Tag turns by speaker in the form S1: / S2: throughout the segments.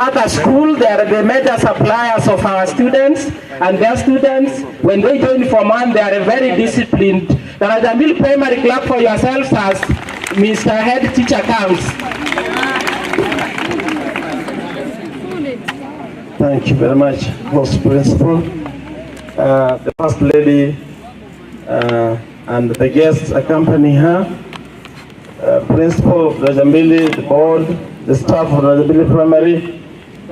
S1: Other school, they are the major suppliers of our students, and their students, when they join Form 1, they are very disciplined. Daraja Mbili Primary, clap for yourselves as Mr. Head Teacher comes.
S2: Thank you very much, Host Principal, the First Lady, and the guests accompanying her, Principal of Daraja Mbili, the board, the staff of Daraja Mbili Primary,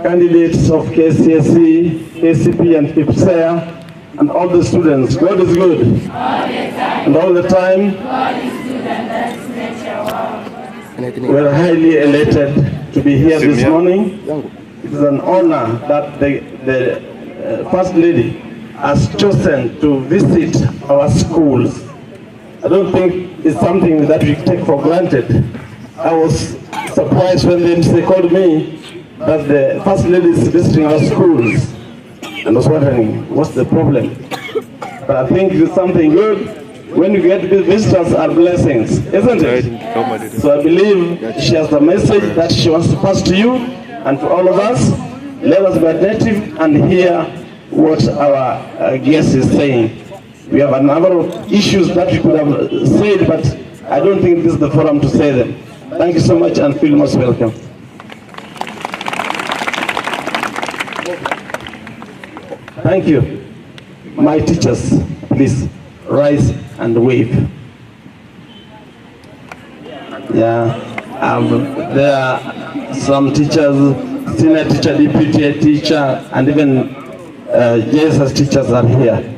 S2: candidates of KCSE, KCP and KPSEA, and all the students. God is good.
S3: All the time.
S2: And all the time.
S3: God is good and that's nature.
S2: We are highly elated to be here this morning. It is an honor that the First Lady has chosen to visit our schools. I don't think it's something that we take for granted. I was surprised when the MC called me that the First Lady is visiting our schools. And I was wondering, what's the problem? But I think it's something good. When you get visitors are blessings, isn't it? So I believe she has a message that she wants to pass to you and to all of us. Let us be attentive and hear what our guest is saying. We have a number of issues that we could have said, but I don't think this is the forum to say them. Thank you so much and feel most welcome. Thank you. My teachers, please rise and wave. Yeah, there are some teachers, senior teacher, deputy teacher, and even JSS teachers are here.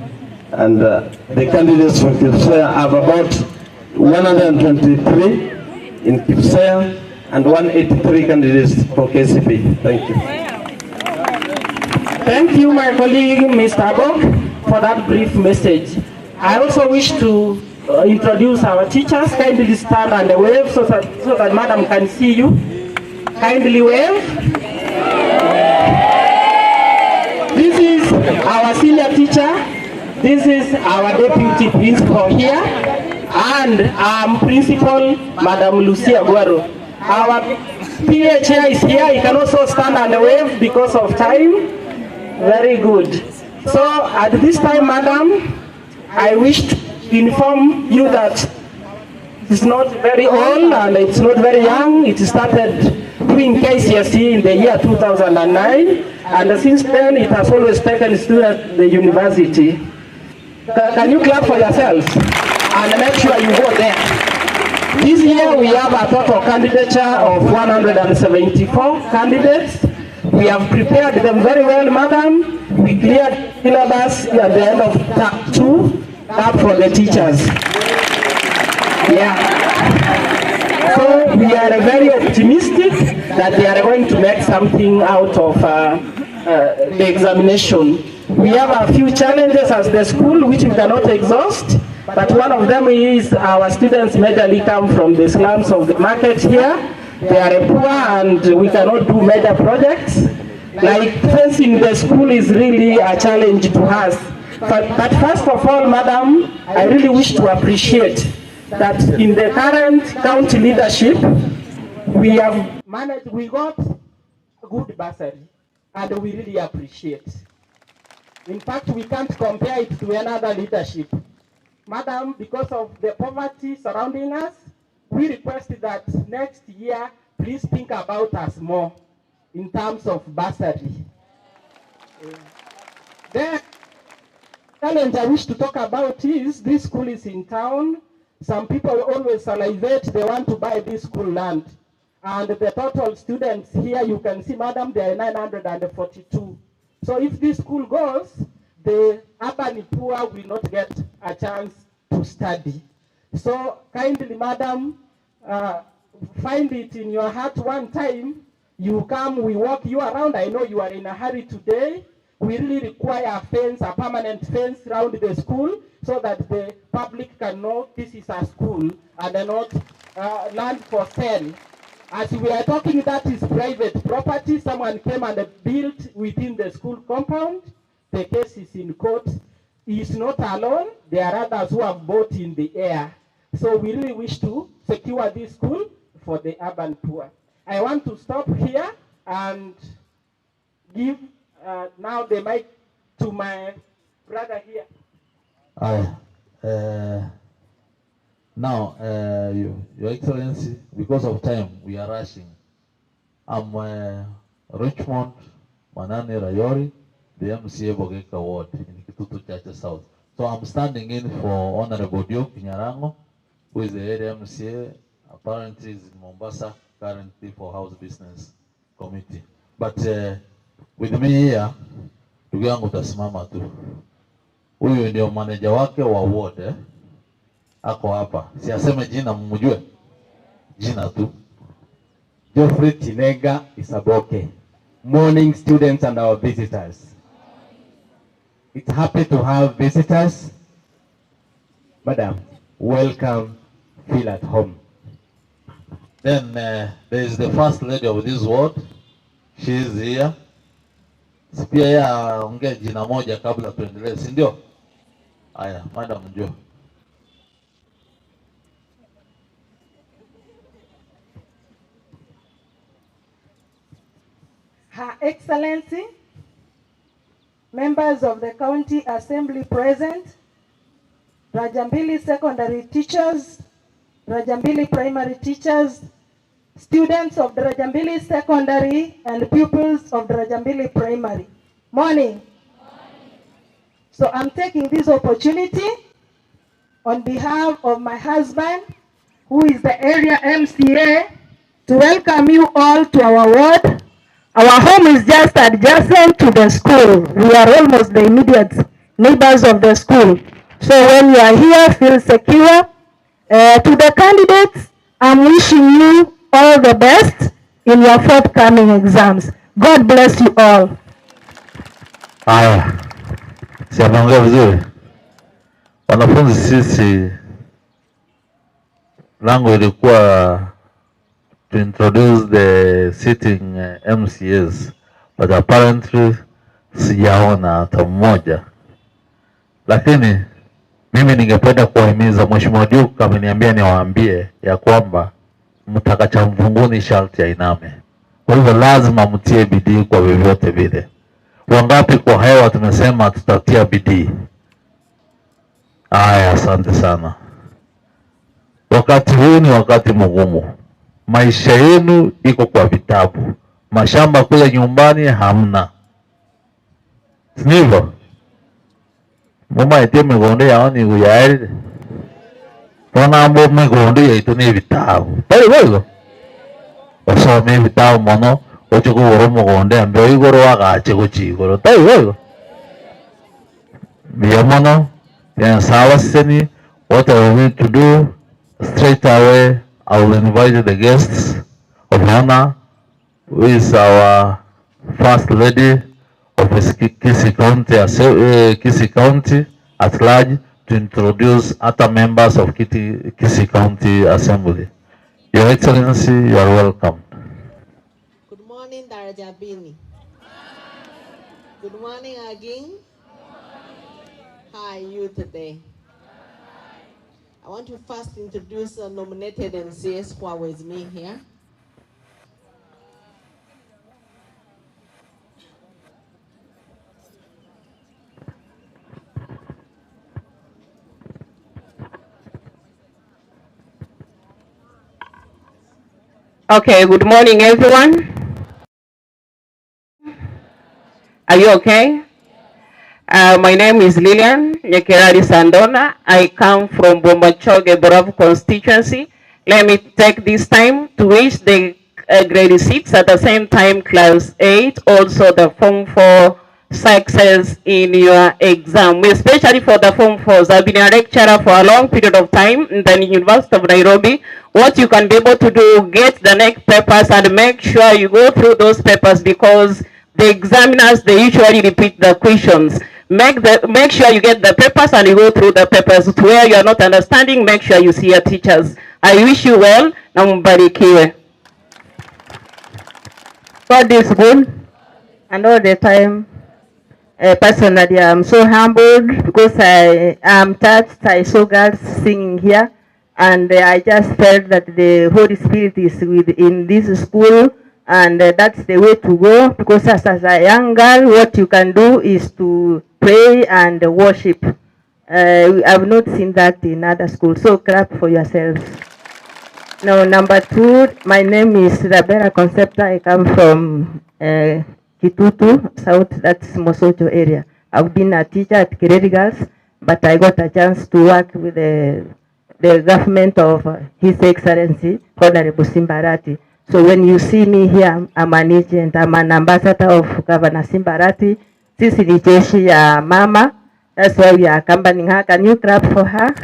S2: And the candidates for KPSEA have about 123 in KPSEA and 183 candidates for KCP. Thank you.
S1: Thank you, my colleague, Mr. Abok, for that brief message. I also wish to introduce our teachers. Kindly stand and wave so that Madam can see you. Kindly wave. This is our senior teacher. This is our deputy principal here. And Principal, Madam Lucia Guaro. Our PA chair is here. He can also stand and wave because of time. Very good. So at this time, Madam, I wish to inform you that it's not very old and it's not very young. It started doing KCSE in the year 2009, and since then it has always taken students to the university. Can you clap for yourselves and make sure you go there? This year we have a total candidature of 174 candidates. We have prepared them very well, Madam. We cleared syllabus at the end of term 2, up for the teachers. Yeah. So we are very optimistic that they are going to make something out of the examination. We have a few challenges as the school which we cannot exhaust, but one of them is our students majorly come from the slums of the market here. They are poor and we cannot do major projects. Like fencing the school is really a challenge to us. But first of all, Madam, I really wish to appreciate that in the current county leadership, we have managed, we got a good bursary, and we really appreciate. In fact, we can't compare it to another leadership. Madam, because of the poverty surrounding us, we request that next year, please think about us more in terms of bursary. The challenge I wish to talk about is this school is in town. Some people always salivate, they want to buy this school land. And the total students here, you can see, Madam, there are 942. So if this school goes, the urban poor will not get a chance to study. So kindly, Madam, find it in your heart one time. You come, we walk you around. I know you are in a hurry today. We really require a fence, a permanent fence around the school so that the public can know this is a school and not land for sale. As we are talking, that is private property. Someone came and built within the school compound. The case is in court. He is not alone. There are others who have bought in the air. So we really wish to secure this school for the urban poor. I want to stop here and give now the mic to my brother here.
S4: Aye. Now, Your Excellency, because of time, we are rushing. I'm Richmond Manane Rayori, the MCA Bogeka Ward in Kitutu Chache South. So I'm standing in for Honorable Duke Nyarango, who is the area MCA, apparently is in Mombasa, currently for House Business Committee. But with me here, ndugu yangu utasimama tu. Huyu ndio manager wake wa ward, eh? Ako hapa. Si aseme jina mumjue. Jina tu.
S5: Geoffrey Tinega Isaboke. Morning students and our visitors. It's happy to have visitors. Madam, welcome, feel at home.
S4: Then there is the first lady of this ward. She is here. Si pia yeye aongee jina moja kabla tuendelee, si ndio? Aya, madam njoo.
S6: Her Excellency, members of the County Assembly present, Daraja Mbili Secondary teachers, Daraja Mbili Primary teachers, students of Daraja Mbili Secondary and pupils of Daraja Mbili Primary. Morning. So I'm taking this opportunity on behalf of my husband, who is the area MCA, to welcome you all to our ward. Our home is just adjacent to the school. We are almost the immediate neighbors of the school. So when you are here, feel secure. To the candidates, I'm wishing you all the best in your forthcoming exams. God bless you all.
S4: Haya, si ameongea vizuri? Wanafunzi, sisi langu ilikuwa to introduce the sitting MCAs, but apparently sijaona hata mmoja, lakini mimi ningependa kuwahimiza. Mheshimiwa Duke ameniambia niwaambie ya kwamba mtaka cha mvunguni sharti ainame. Kwa hivyo lazima mtie bidii kwa vyovyote vile. Wangapi kwa hewa tumesema tutatia bidii? Aya, asante sana. Wakati huu ni wakati mgumu. Maisha yenu iko kwa vitabu, mashamba kule nyumbani hamna, si ndivyo? Mumaitie migondo yao ni kuyaire tonambo migondo yaitu ni vitabu bali bali osome vitabu mono oche kugura omogondo embe igoro agache gochi igoro tari bali biya mono sawa seni. What I need to do straight away, I will invite the guests of honor, who is our First Lady of Kisii County, Kisii County at large, to introduce other members of Kisii County Assembly. Your Excellency, you are welcome.
S7: Good morning, Daraja Mbili. Good morning again. How are you today? I want to first introduce the nominated MCAs who are with me here.
S1: Okay, good morning, everyone. Are you okay? My name is Lillian Nyekerari Sandona. I come from Bomachoge Borabu constituency. Let me take this time to wish the grade 6, at the same time class 8, also the Form 4 success in your exam, especially for the Form 4s. I've been a lecturer for a long period of time in the University of Nairobi. What you can be able to do, get the next papers and make sure you go through those papers, because the examiners, they usually repeat the questions. Make sure you get the papers and you go through the papers. To where you are not understanding, make sure you see your teachers. I wish you well. Na mbarikiwe.
S8: God is good, and all the time. Personally, I'm so humbled because I am touched. I saw girls singing here, and I just felt that the Holy Spirit is within this school, And that's the way to go, because as a young girl, what you can do is to pray and worship. I've not seen that in other schools, so clap for yourselves. Now, number 2, my name is Rabera Concepta. I come from Kitutu, South, that's Mosocho area. I've been a teacher at Kireri Girls, but I got a chance to work with the government of His Excellency, Honorable Simba Arati. So when you see me here, I'm an agent, I'm an ambassador of Governor Simba Arati. Sisi ni jeshi ya mama. That's why we are accompanying her. Can you clap for her?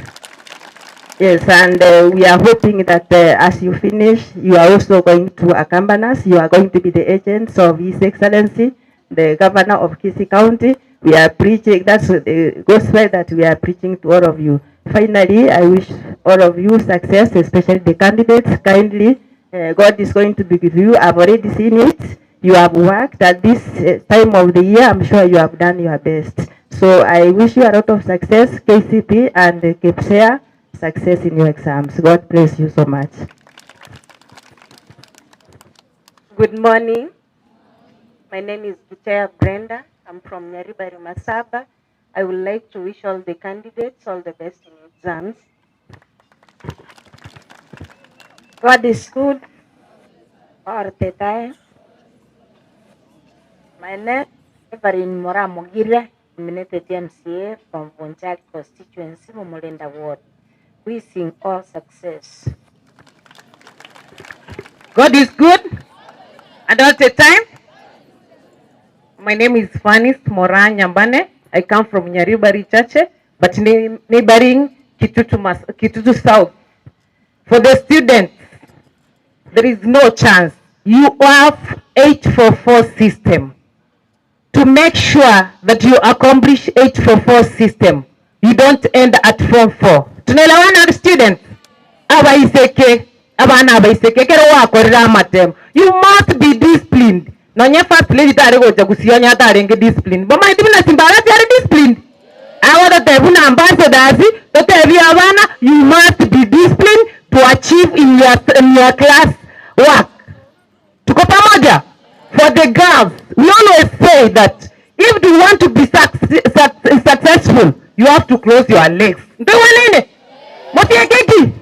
S8: Yes, and we are hoping that as you finish, you are also going to accompany us. You are going to be the agents of His Excellency, the Governor of Kisii County. We are preaching, that's the gospel that we are preaching to all of you. Finally, I wish all of you success, especially the candidates. Kindly, God is going to be with you. I've already seen it. You have worked at this time of the year. I'm sure you have done your best. So I wish you a lot of success, KCP and KPSEA, success in your exams. God bless you so much.
S9: Good morning. My name is Butea Brenda. I'm from Nyaribari Masaba. I would like to wish all the candidates all the best in exams.
S10: God is good all the time. My name is Evelyn Mora Mogire, nominated MCA from Bonchari constituency, Mumulinda Ward. Wishing all success.
S11: God is good and all the time. My name is Fanis Mora Nyambane. I come from Nyaribari Chache, but neighboring Kitutu South. For the students, there is no chance. You have 844 system. To make sure that you accomplish 844 system, you don't end at form 4. Tunaelewana students? Abaiseke, abana abaiseke, kero wakorera amatemo. You must be disciplined. Nonye first lady tare gocha kusionya atarenge discipline. Boma iti na Simba Arati are disciplined. Awa totebu na ambassadors, totebi abana, you must be disciplined to achieve in your class work. Tuko pamoja? For the girls, we always say that if you want to be successful, you have to close your legs. Ndewanene? Motie keki?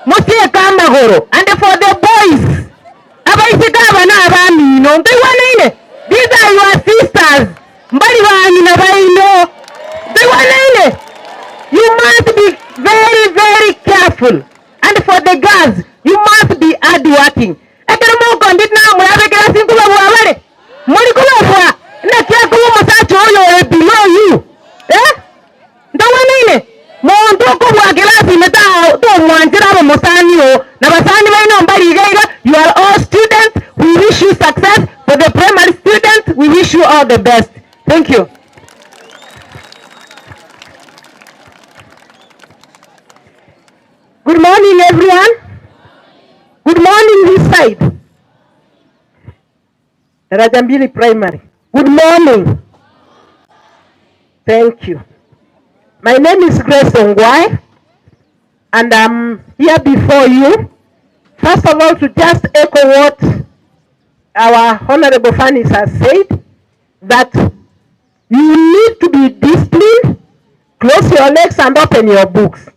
S11: Motie kamagoro. And for the boys, these are your sisters. You must be very, very careful. And for the girls, you must be hardworking. You are all students. We wish you success. For the primary students, we wish you all the best. Thank you.
S1: Good morning, everyone. Good morning, this side. Rajambili Primary. Good morning. Thank you. My name is Grace Ongwae, and I'm here before you. First of all, to just echo what our Honorable Fanis has said, that you need to be disciplined, close your legs and open your books.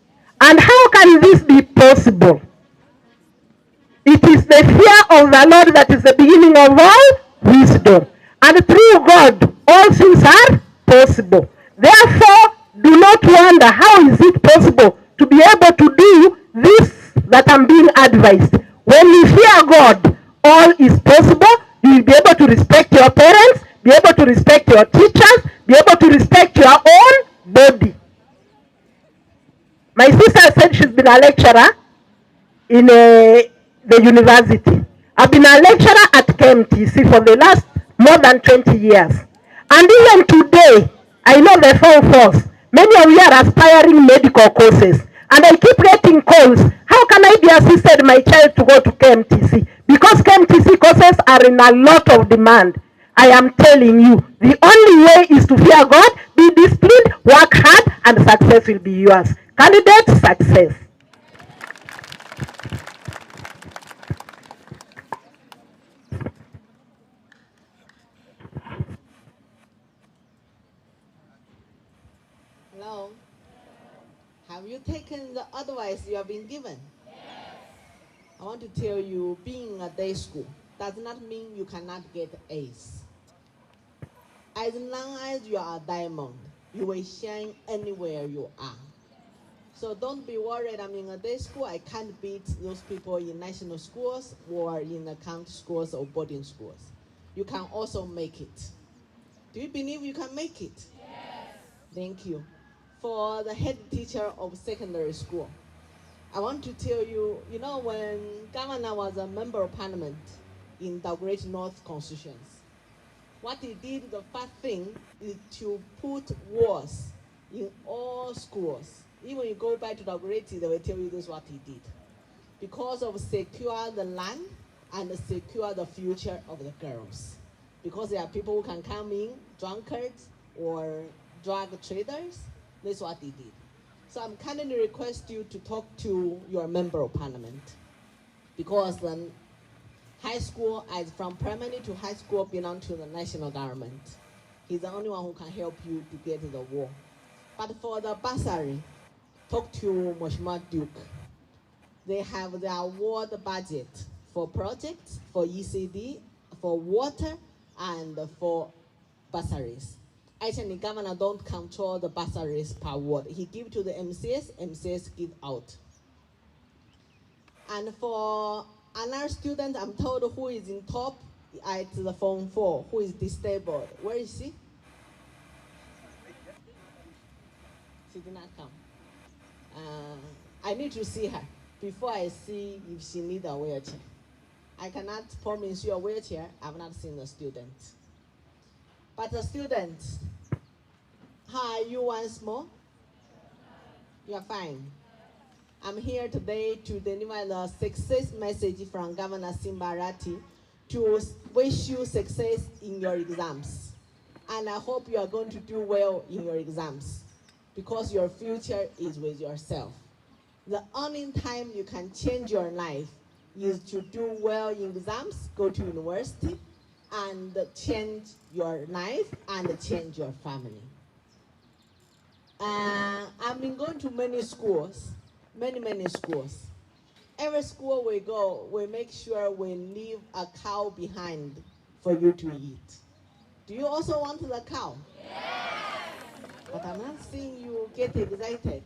S1: And how can this be possible? It is the fear of the Lord that is the beginning of all wisdom. And through God, all things are possible. Therefore, do not wonder how is it possible to be able to do this that I'm being advised. When you fear God, all is possible. You will be able to respect your parents, be able to respect your teachers, be able to respect your own body. My sister said she's been a lecturer in the university. I've been a lecturer at KMTC for the last more than 20 years. And even today, I know the form force. Many of you are aspiring medical courses. And I keep getting calls. How can I be assisted my child to go to KMTC? Because KMTC courses are in a lot of demand. I am telling you, the only way is to fear God, be disciplined, work hard, and success will be yours. Candidate, success.
S7: Have you taken the advice you have been given? Yes. I want to tell you, being a day school does not mean you cannot get A's. As long as you are a diamond, you will shine anywhere you are. So don't be worried, I'm in a day school, I can't beat those people in national schools or in the county schools or boarding schools. You can also make it. Do you believe you can make it? Yes. Thank you. For the head teacher of secondary school, I want to tell you, you know, when Governor was a member of parliament in the Great North constituency, what he did, the first thing, is to put walls in all schools. Even you go back to the Great, they will tell you this is what he did. Because of secure the land and secure the future of the girls. Because there are people who can come in, drunkards or drug traders. That's what he did. So I'm kindly request you to talk to your member of parliament. Because the high school, as from primary to high school, belong to the national government. He's the only one who can help you to get the wall. But for the bursary, talk to Mheshimiwa Duke. They have their ward budget for projects, for ECD, for water, and for bursaries. Actually, governor don't control the bursaries per ward. He give to the MCS, MCS give out. And for another student, I'm told who is in top at the form 4, who is disabled. Where is she? She did not come. I need to see her before I see if she needs a wheelchair. I cannot promise you a wheelchair. I've not seen the student. But the student, how are you once more? You are fine. I'm here today to deliver the success message from Governor Simba Arati to wish you success in your exams. And I hope you are going to do well in your exams because your future is with yourself. The only time you can change your life is to do well in exams, go to university, and change your life and change your family. I've been going to many schools, many, many schools. Every school we go, we make sure we leave a cow behind for you to eat. Do you also want the cow? Yes. But I'm not seeing you get excited.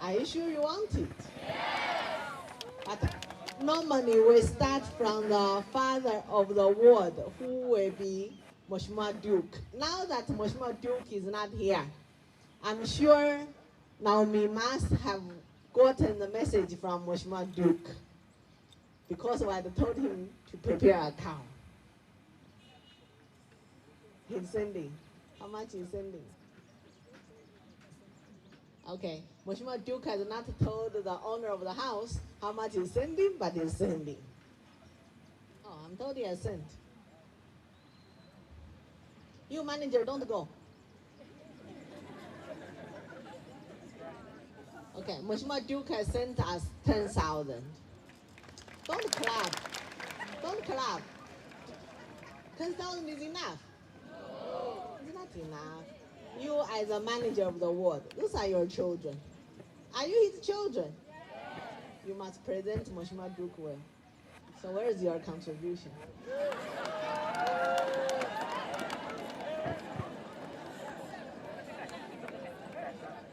S7: Are you sure you want it? Yes. But normally we start from the father of the ward, who will be Mheshimiwa Duke. Now that Mheshimiwa Duke is not here, I'm sure Naomi must have gotten the message from Mheshimiwa Duke, because I had told him to prepare a cow. He's sending. How much is sending? Okay, Mheshimiwa Duke has not told the owner of the house how much he's sending, but he's sending. Oh, I'm told he has sent. You manager, don't go. Okay, Mheshimiwa Duke has sent us 10,000. Don't clap. Don't clap. 10,000 is enough. No. It's not enough. You as a manager of the ward, those are your children. Are you his children? Yes. You must present Mheshimiwa Duke well. So where is your contribution?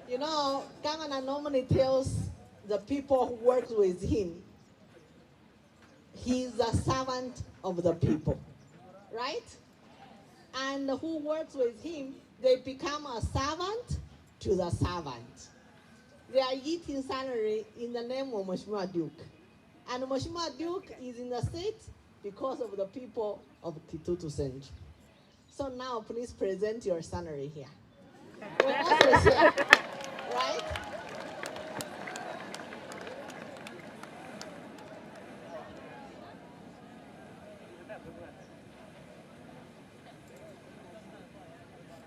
S7: You know, Governor normally tells the people who work with him, he's a servant of the people, right? And who works with him, they become a servant to the servant. They are eating salary in the name of Mheshimiwa Duke. And Mheshimiwa Duke is in the state because of the people of Kitutu Central. So now please present your salary here. We also share, right?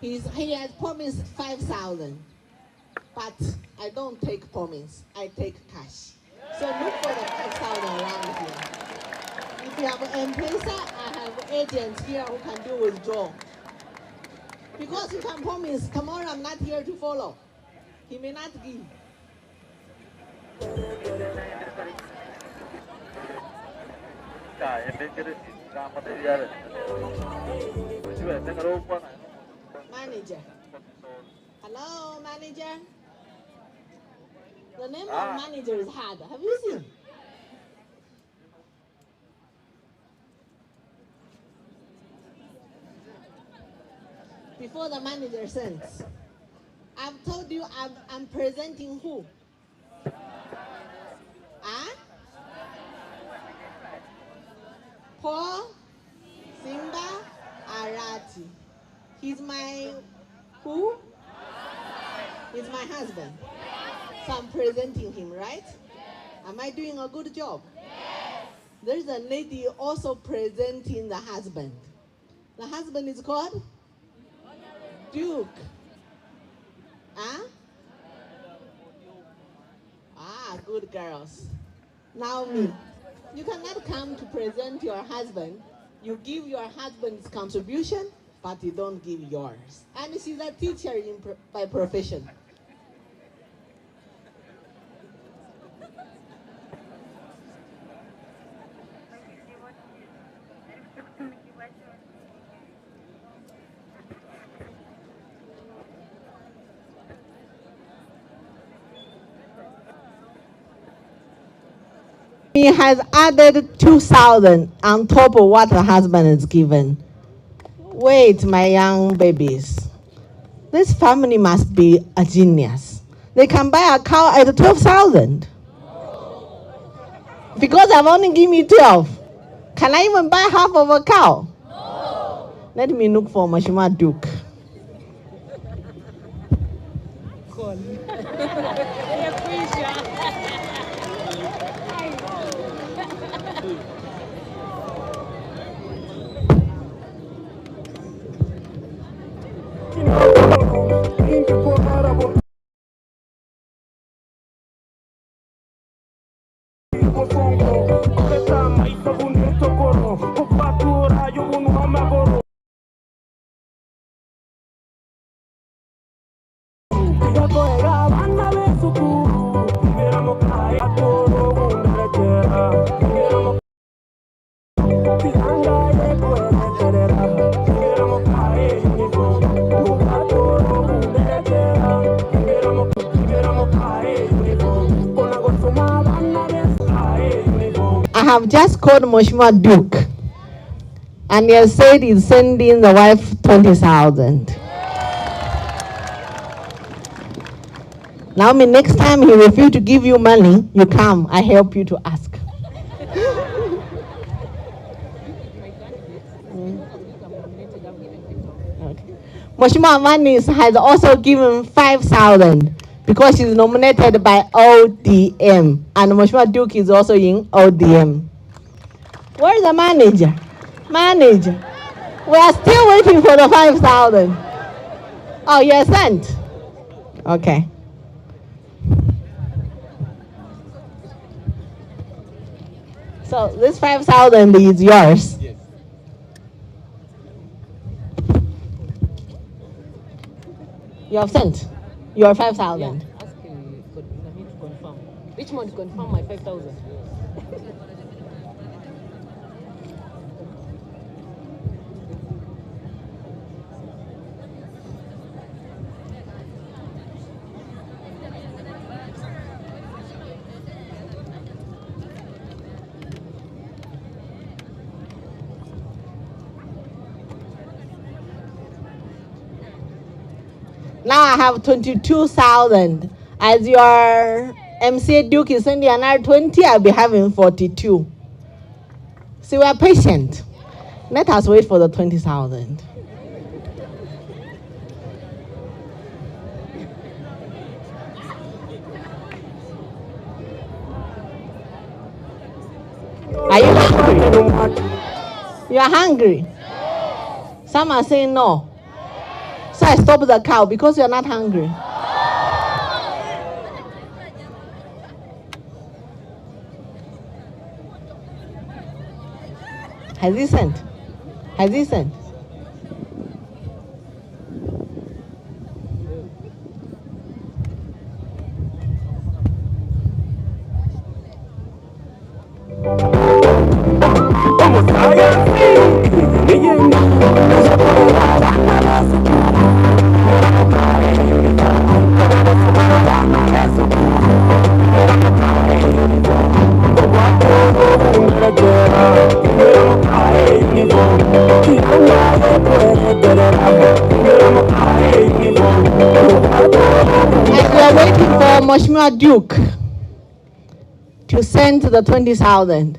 S7: He has promised 5,000, but I don't take promise, I take cash. So look for the 5,000 around here. If you have M-Pesa, I have agents here who can do withdrawal. Because you can promise, tomorrow I'm not here to follow. He may not give. Manager. Hello, manager. The name of manager is hard. Have you seen? Before the manager sends, I've told you I'm presenting who? Huh? Paul Simba Arati. He's my who? He's my husband. So I'm presenting him, right? Am I doing a good job? Yes. There's a lady also presenting the husband. The husband is called Duke. Huh? Ah, good girls. Naomi, you cannot come to present your husband. You give your husband's contribution, but you don't give yours. And she's a teacher by profession. He has added 2,000 on top of what the husband is given. Wait, my young babies. This family must be a genius. They can buy a cow at 12,000. Because I've only given me 12. Can I even buy half of a cow? No. Let me look for Mheshimiwa Duke. I have just called Mheshimiwa Duke, and he has said he's sending the wife 20,000. Now, next time he refuses to give you money, you come, I help you to ask. Okay. Mheshimiwa Manis has also given 5,000 because she's nominated by ODM, and Mheshimiwa Duke is also in ODM. Where's the manager? Manager. We are still waiting for the 5,000. Oh, you are sent? Okay. So this 5,000 is yours.
S5: Yes.
S7: You have sent your 5,000.
S12: Yeah, ask for me to confirm. Richmond, confirm my 5,000.
S7: Now I have 22,000. As your MCA Duke is sending another 20, I'll be having 42. So we are patient. Let us wait for the 20,000. Are you hungry? You are hungry? Some are saying no. So I stop the cow because you're not hungry. Has he sent? Has he sent? As we are waiting for Mheshimiwa Duke to send the 20,000.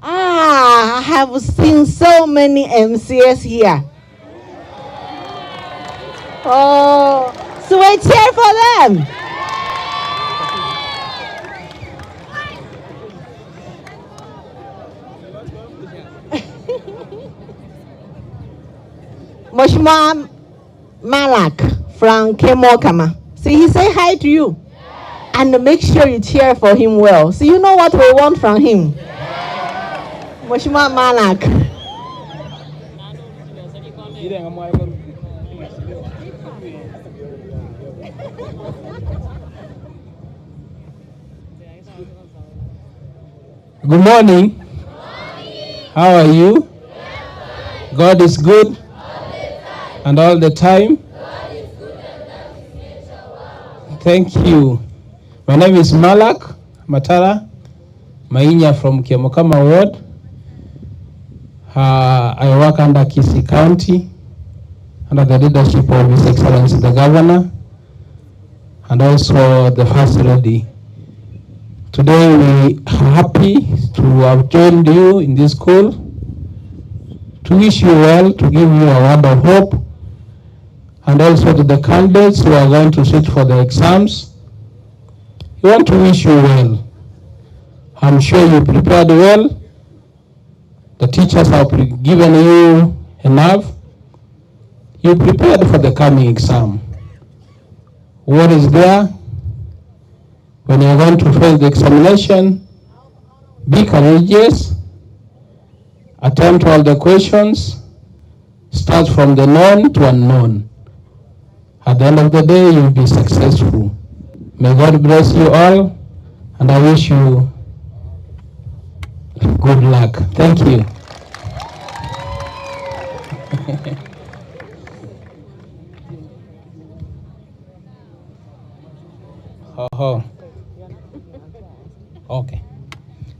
S7: Ah, I have seen so many MCS here. Oh, so we cheer for them. Mheshimiwa Malak from Kemokama. See, he say hi to you. And make sure you cheer for him well. So you know what we want from him. Mheshimiwa Malak.
S13: Good morning. How are you? God is good. And all the time. Thank you. My name is Malak Matara Mainya from Kiamokama Ward. I work under Kisii County, under the leadership of His Excellency the Governor, and also the First Lady. Today we are happy to have joined you in this school, to wish you well, to give you a word of hope, and also to the candidates who are going to sit for the exams. We want to wish you well. I'm sure you prepared well. The teachers have given you enough. You prepared for the coming exam. What is there? When you're going to face the examination, be courageous, attempt all the questions, start from the known to unknown. At the end of the day, you'll be successful. May God bless you all, and I wish you good luck. Thank you. Oh. Okay.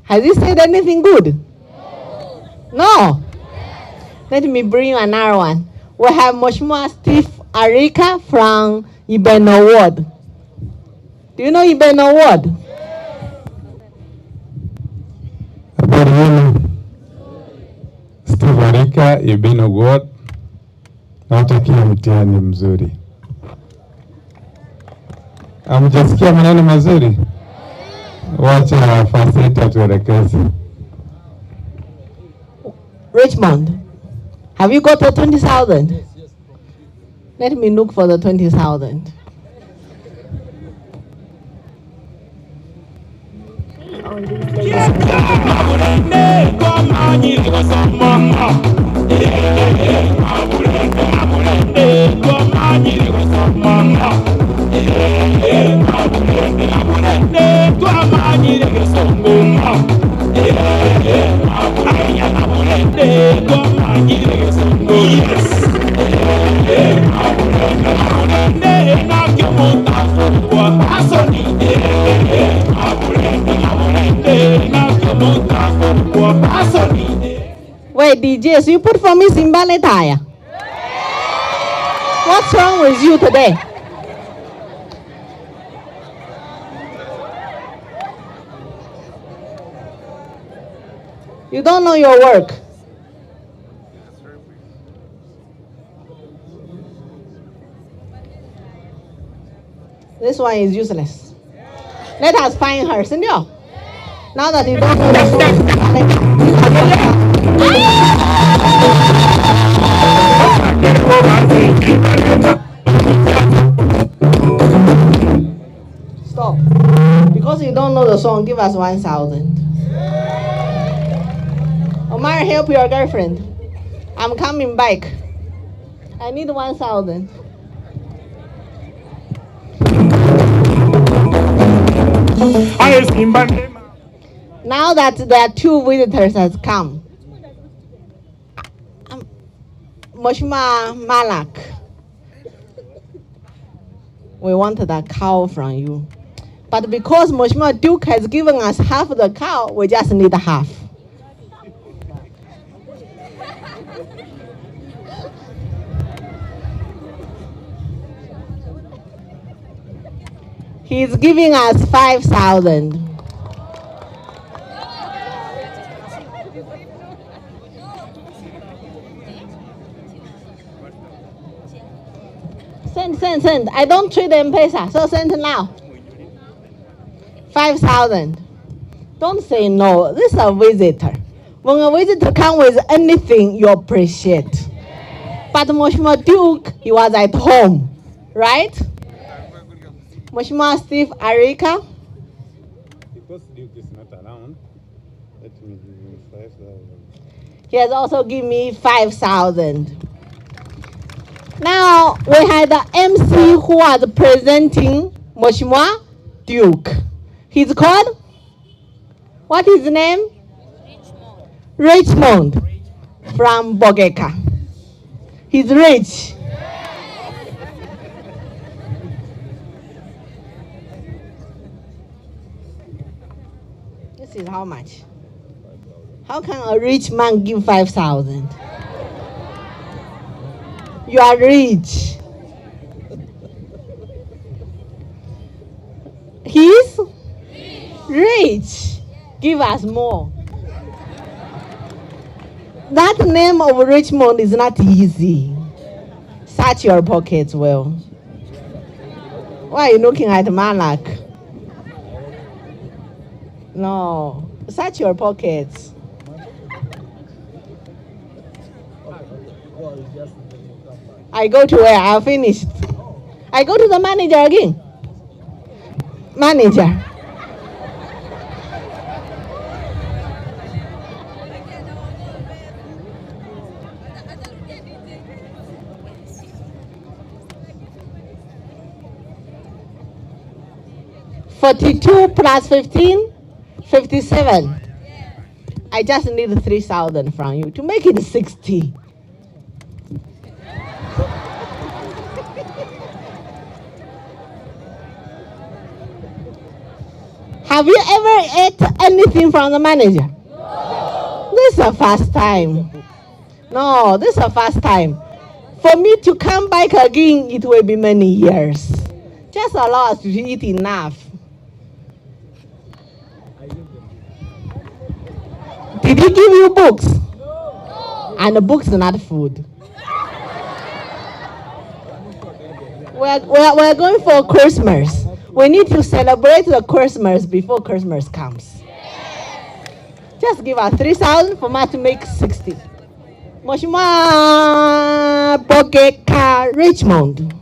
S7: Has he said anything good? No. Let me bring you another one. We have Mheshimiwa Steve Arika from Ibeno Ward. Do you know Ibeno Ward?
S14: Habari yenu. Steve Arika, Ibeno Ward. Nawatakia mtihani mzuri. Hamjasikia maneno mazuri? Wacha facilitator tuelekeze.
S7: Richmond, have you got the 20,000? Yes. Let me look for the 20,000. Wait, DJ, so you put for me Simbale Taya. What's wrong with you today? You don't know your work. This one is useless. Let us find her, Senor. Now that you don't know the Stop. Because you don't know the song, give us 1,000. Omar, help your girlfriend. I'm coming back. I need 1,000. Now that there are two visitors has come, Mheshimiwa Malak, we wanted a cow from you. But because Mheshimiwa Duke has given us half the cow, we just need half. He's giving us 5,000. Send, send, send. I don't trade M-Pesa, so send now. 5,000. Don't say no. This is a visitor. When a visitor comes with anything, you appreciate. But Mheshimiwa Duke, he was at home, right? Mheshimiwa Steve Arika.
S14: Because Duke is not around, let me give him 5,000.
S7: He has also given me 5,000. Now, we had the MC who was presenting Mheshimiwa Duke. He's called? What is his name? Richmond. Richmond from Bogeka. He's rich. This is how much? How can a rich man give 5,000? You are rich. He's rich. Give us more. That name of Richmond is not easy. Search your pockets well. Why are you looking at Malak? No, search your pockets. I go to where I finished. I go to the manager again. Manager. $42 plus 15, 57. I just need 3,000 from you to make it 60. Have you ever ate anything from the manager? No. This is the first time. No, this is the first time. For me to come back again, it will be many years. Just allow us to eat enough. Did he give you books? No. And the books are not food. We're going for Christmas. We need to celebrate the Christmas before Christmas comes. Just give us 3,000 for me to make 60. Mheshimiwa Bogeka Richmond.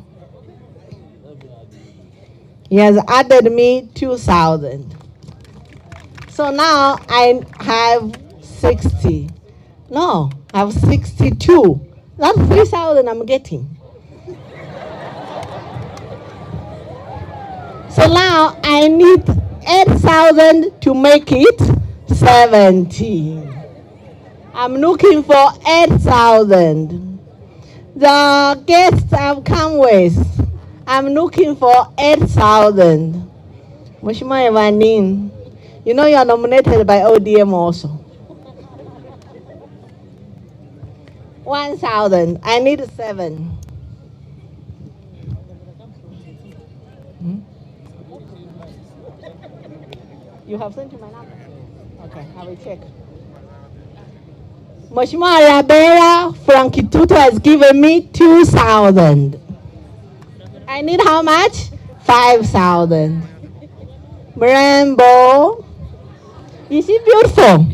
S7: He has added me 2,000. So now I have 60. No, I have 62. That's 3,000 I'm getting. So now I need 8,000 to make it 70. I'm looking for 8,000. The guests I've come with, I'm looking for 8,000. Mheshimiwa Evanin, you know you are nominated by ODM also. 1,000. I need 7. You have sent you my number? Okay, I will check. Mheshimiwa Rabera from Kitutu has given me 2,000. I need how much? 5,000. Mrembo. Is she beautiful?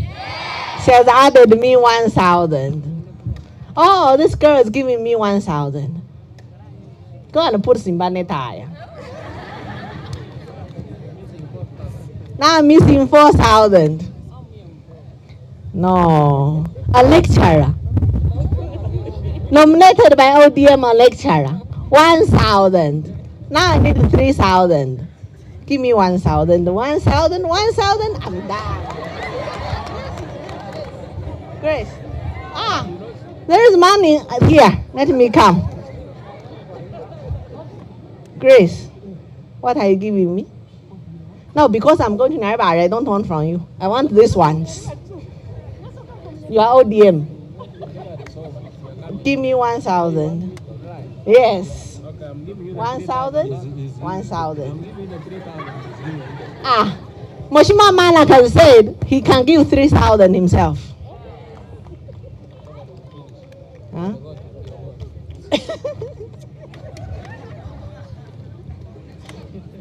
S7: She has added me 1,000. Oh, this girl is giving me 1,000. Go and put Simbane tire. Now I'm missing 4,000. No. A lecturer. Nominated by ODM, a lecturer. 1,000. Now I need 3,000. Give me 1,000. 1,000, 1,000. I'm done. Grace. Ah, there is money here. Let me come. Grace, what are you giving me? No, because I'm going to Nairobi, I don't want from you. I want these ones. You are ODM. Give me 1,000. Yes. 1,000? 1,000. Ah, Mheshimiwa Malak has said he can give 3,000 himself. Huh?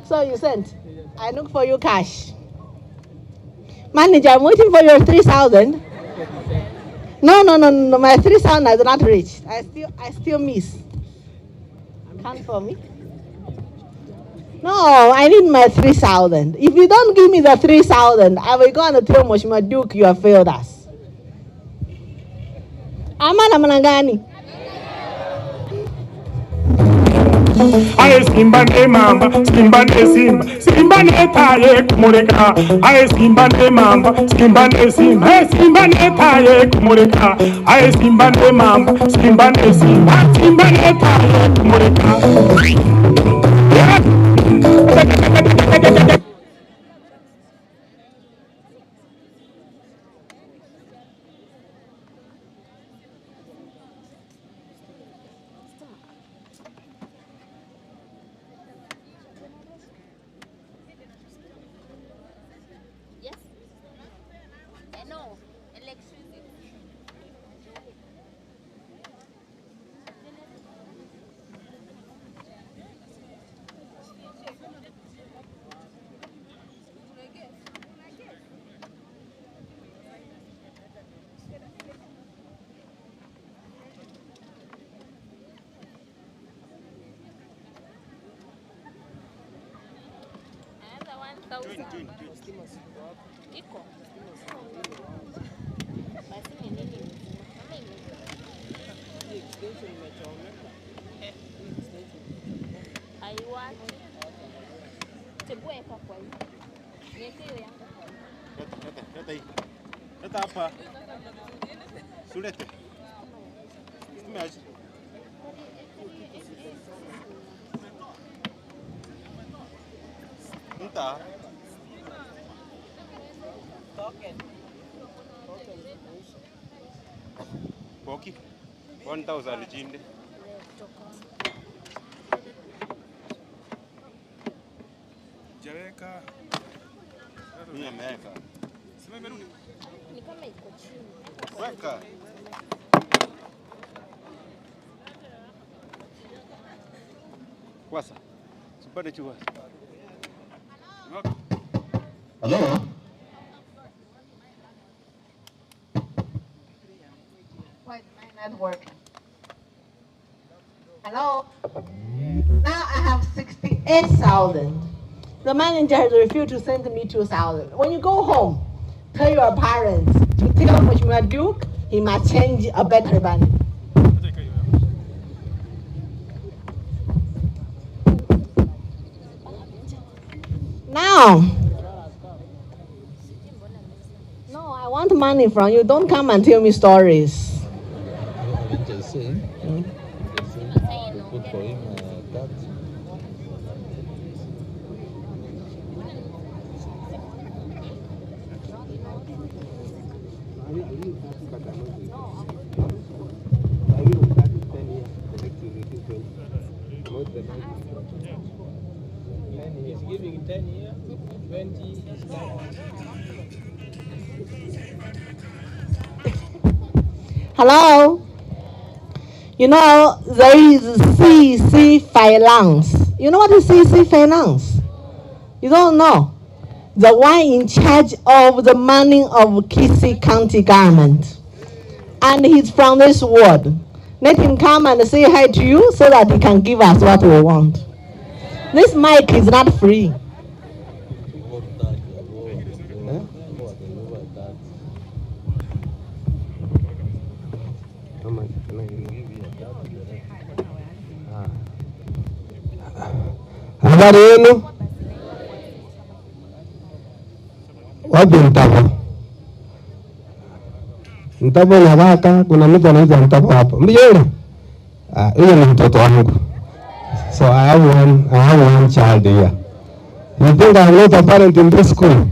S7: So you sent. I look for you cash. Manager, I'm waiting for your 3,000. No, no, no, no, my 3,000 has not reached. I still miss. Count for me. No, I need my 3,000. If you don't give me the 3,000, I will go and tell Mheshimiwa Duke you have failed us. Amana mnangani.
S15: Aye simba ne mamba, simba ne simba, simba ne taye kumureka. Aye simba ne mamba, simba ne simba, simba ne taye kumureka. Aye simba ne mamba, simba ne simba, simba ne taye kumureka.
S3: Iko. Basi ni nini? Kama haiwaki. Tebu weka kwa hii. Niweke hiyo yangu.
S14: Leta, leta hii. Leta hapa. Sulete. Tumeaje. Nta. Poki 1000 chinde. Jaweka. Mimi ameweka. Sema imerudi.
S3: Ni kama iko chini.
S14: Weka. Kwasa. Sipande chua.
S4: Hello.
S7: Why is mine not working? Hello? Now I have 68,000. The manager has refused to send me 2,000. When you go home, tell your parents to tell Mheshimiwa Duke he must change a better bank. Now, no, I want money from you. Don't come and tell me stories.
S4: Put for him that.
S13: He's giving 10 here, 20 is
S7: Hello? You know, there is CC Finance. You know what is CC Finance? You don't know. The one in charge of the money of Kisii County government. And he's from this ward. Let him come and say hi to you so that he can give us what we want. This mic is not free.
S16: Habari yenu? Wapi Mtavo? Mtavo na baka, kuna mtu anaitwa Mtavo hapo. Mjole? Ah, huyo ni mtoto wangu. So I have one child here. You think I'm not a parent in this school?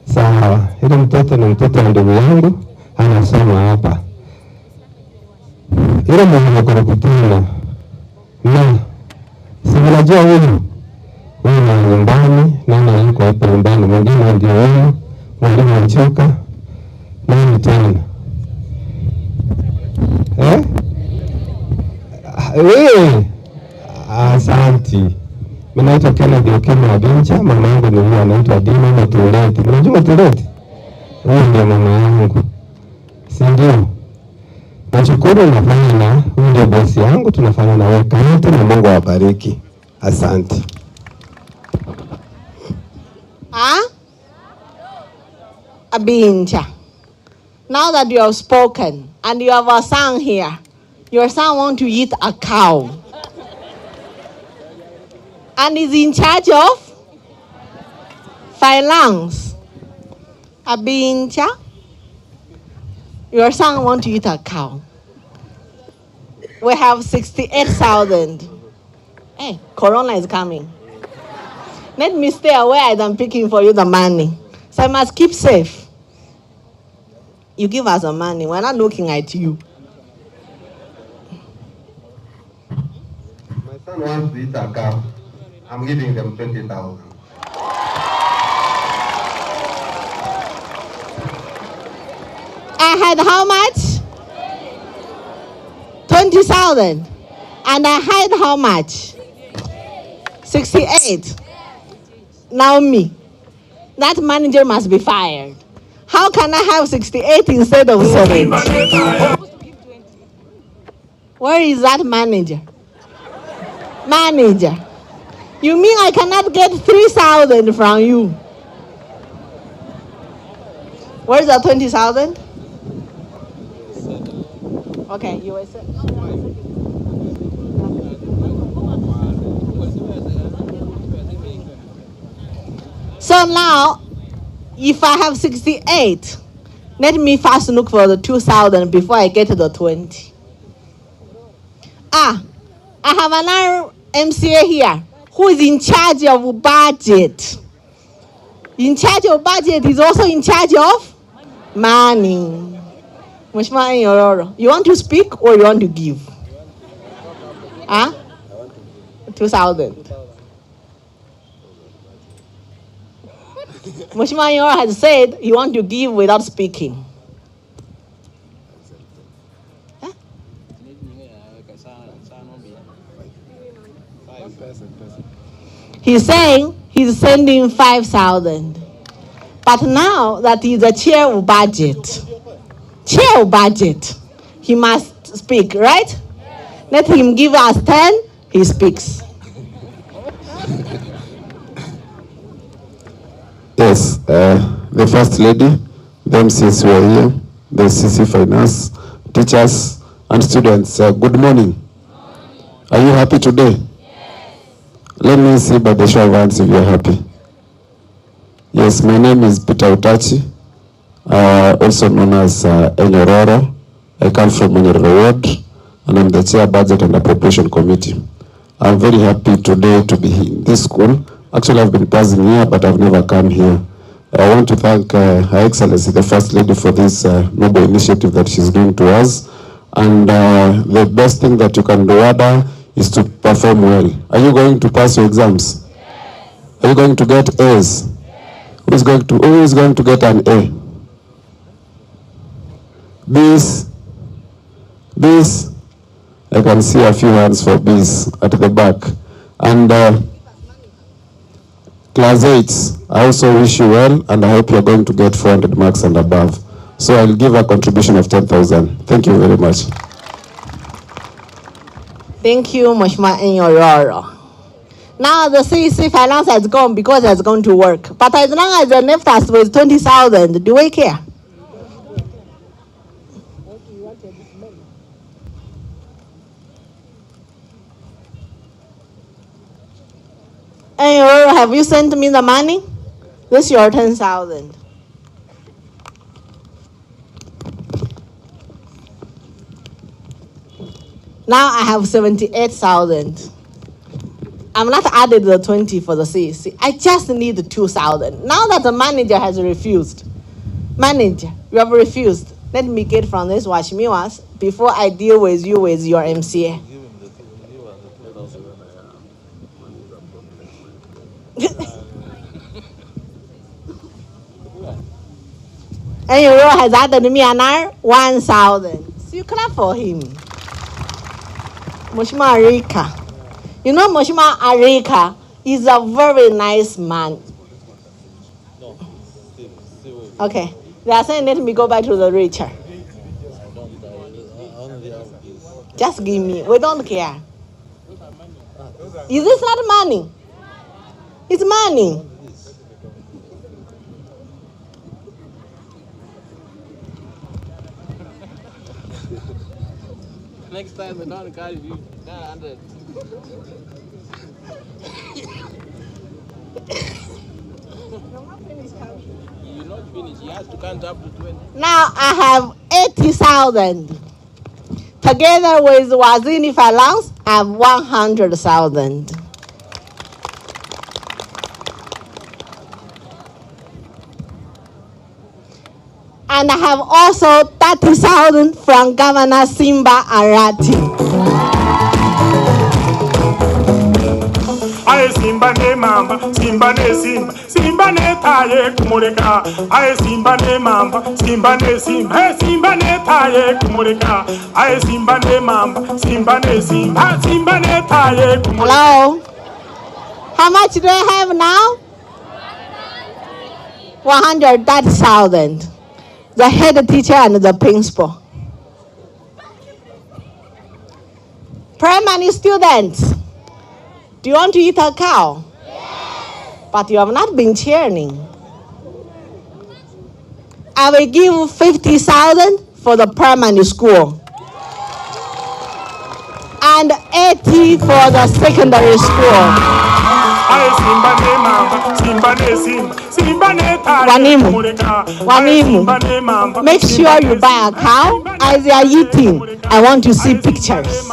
S16: Sawa, yule mtoto ni mtoto wa ndugu yangu, anasoma hapa. Yule mwenye kulikutana na si mnajua huyu ni nyumbani, nani yuko hapo nyumbani, mwingine ndio huyu mwalimu Nchoka, nani tena eh? Wewe asanti. Mimi naitwa Kennedy Okemo Abincha, mama yangu ni huyu anaitwa Dina Matuleti. Unajua Matuleti? Huyu ndio mama yangu, si ndio? Nashukuru nafanya na huyu ndio bosi yangu, tunafanya na wewe kazi, na Mungu awabariki. Asante.
S7: Ah? Abincha. Now that you have spoken and you have a son here, your son want to eat a cow. And is in charge of finance. Abincha, your son want to eat a cow. We have 68,000. Hey, Corona is coming. Let me stay away as I'm picking for you the money. So I must keep safe. You give us the money. We're not looking at you.
S16: My son wants to eat a cow. I'm giving them 20,000.
S7: I had how much? 20,000. And I had how much? 68. Now me. That manager must be fired. How can I have 68 instead of 70? Where is that manager? Manager. You mean I cannot get 3,000 from you? Where's the 20,000? Okay, you will say. So now, if I have 68, let me first look for the 2,000 before I get to the 20. Ah, I have another MCA here who is in charge of budget. In charge of budget is also in charge of money. Mheshimiwa Nyororo, you want to speak or you want to give? Huh? 2,000. Mheshimiwa Nyororo has said he want to give without speaking. Huh? He's saying he's sending 5,000. But now that he's the chair of budget, he must speak, right? Let him give us 10, he speaks.
S17: Yes, the First Lady, the MCs who are here, the CC Finance, teachers and students, good morning. Are you happy today? Let me see by the show of hands if you are happy. Yes, my name is Peter Utachi, also known as Enyororo. I come from Enyororo Ward, and I'm the Chair Budget and Appropriation Committee. I'm very happy today to be in this school. Actually, I've been passing here, but I've never come here. I want to thank Her Excellency, the First Lady, for this noble initiative that she's doing to us. And the best thing that you can reward her is to perform well. Are you going to pass your exams? Yes. Are you going to get A's? Yes. Who is going to get an A? B's? B's? I can see a few hands for B's at the back. And Class 8, I also wish you well, and I hope you're going to get 400 marks and above. So I'll give a contribution of 10,000. Thank you very much.
S7: Thank you, Mheshimiwa Nyororo. Now the CEC finance has gone because it's going to work. But as long as they left us with 20,000, do we care? Nyororo, have you sent me the money? This is your 10,000. Now I have 78,000. I'm not added the 20 for the CEC. I just need 2,000. Now that the manager has refused. Manager, you have refused. Let me get from this Waheshimiwas before I deal with you with your MCA. And you has added me another 1,000. So you clap for him. Mheshimiwa Arika. You know, Mheshimiwa Arika is a very nice man. Okay. They are saying, let me go back to the richer. Just give me. We don't care. Is this not money? It's money.
S13: Next time we don't carry you 900. You not finish. He has to count up to 20.
S7: Now I have 80,000. Together with Waziri Finance, I have 100,000. And I have also 30,000 from Governor Simba Arati.
S15: Aye Simba ne mamba, Simba ne Simba, Simba ne taye kumureka. Aye Simba ne mamba, Simba ne Simba, hey Simba ne taye kumureka. Aye Simba ne mamba, Simba ne Simba, Simba ne taye kumureka.
S7: Hello. How much do I have now? 130,000. The head teacher and the principal. Primary students, do you want to eat a cow? Yes. But you have not been cheering. I will give 50,000 for the primary school and 80 for the secondary school. Wanimu, Wanimu, make sure you buy a cow. As they are eating, I want to see pictures.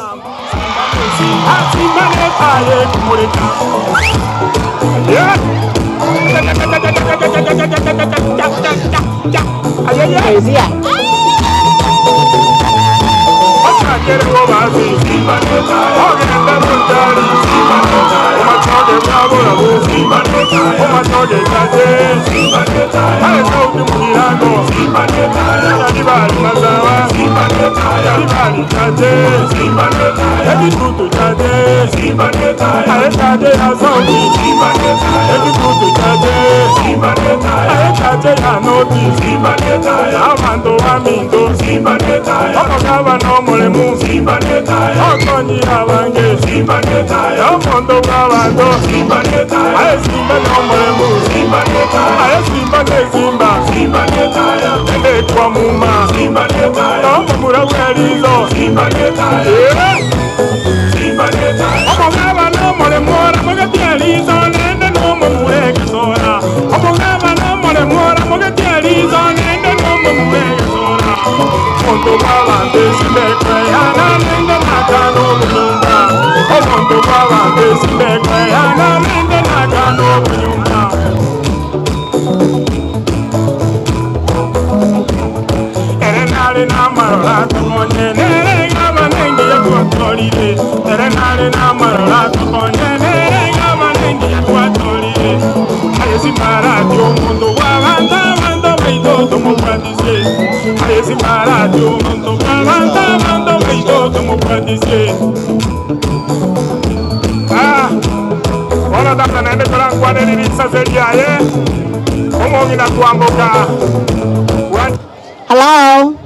S7: Hello.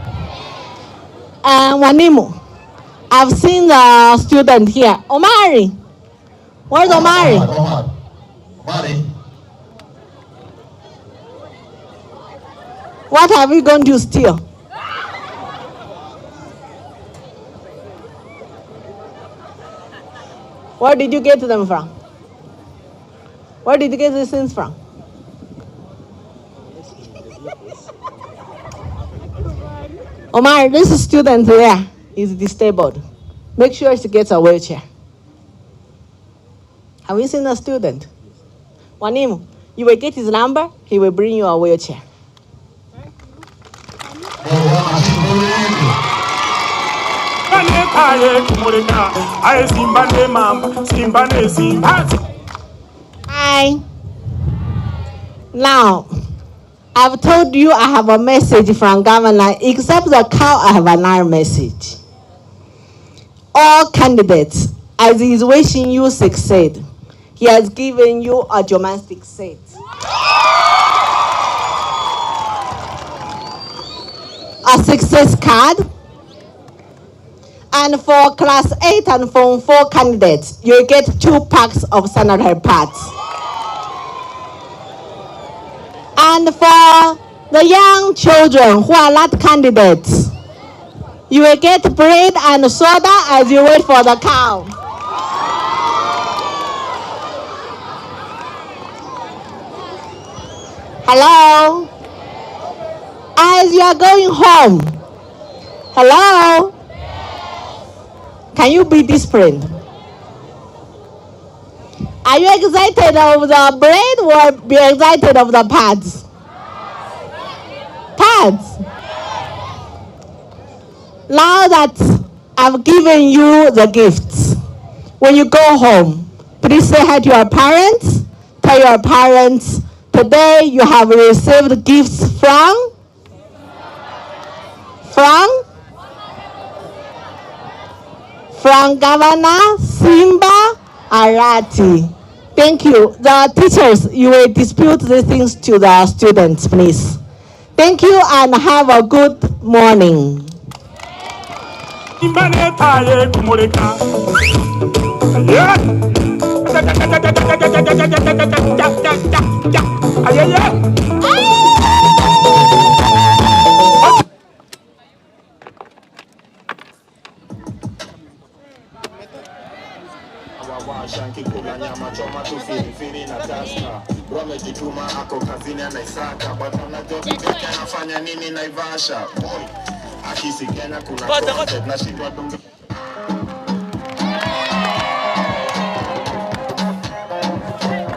S7: Wanimu, I've seen the student here. Omari. Where's Omari?
S4: Omari.
S7: What are we going to steal? Where did you get them from? Where did you get these things from? Omar, this student there is disabled. Make sure she gets a wheelchair. Have you seen a student? Wanimu, you will get his number, he will bring you a wheelchair.
S4: Thank you.
S7: Hi. Now, I've told you I have a message from Governor. Except the cow, I have another message. All candidates, as he is wishing you succeed, he has given you a domestic set. A success card. And for class 8 and form 4 candidates, you get 2 packs of sanitary pads. And for the young children who are not candidates, you will get bread and soda as you wait for the cow. Hello? As you are going home, hello? Can you be disciplined? Are you excited of the bread or be excited of the pads? Pads. Now that I've given you the gifts, when you go home, please say hi to your parents. Tell your parents, today you have received gifts from? From? From Governor Simba Arati. Thank you. The teachers, you will dispute these things to the students, please. Thank you and have a good morning.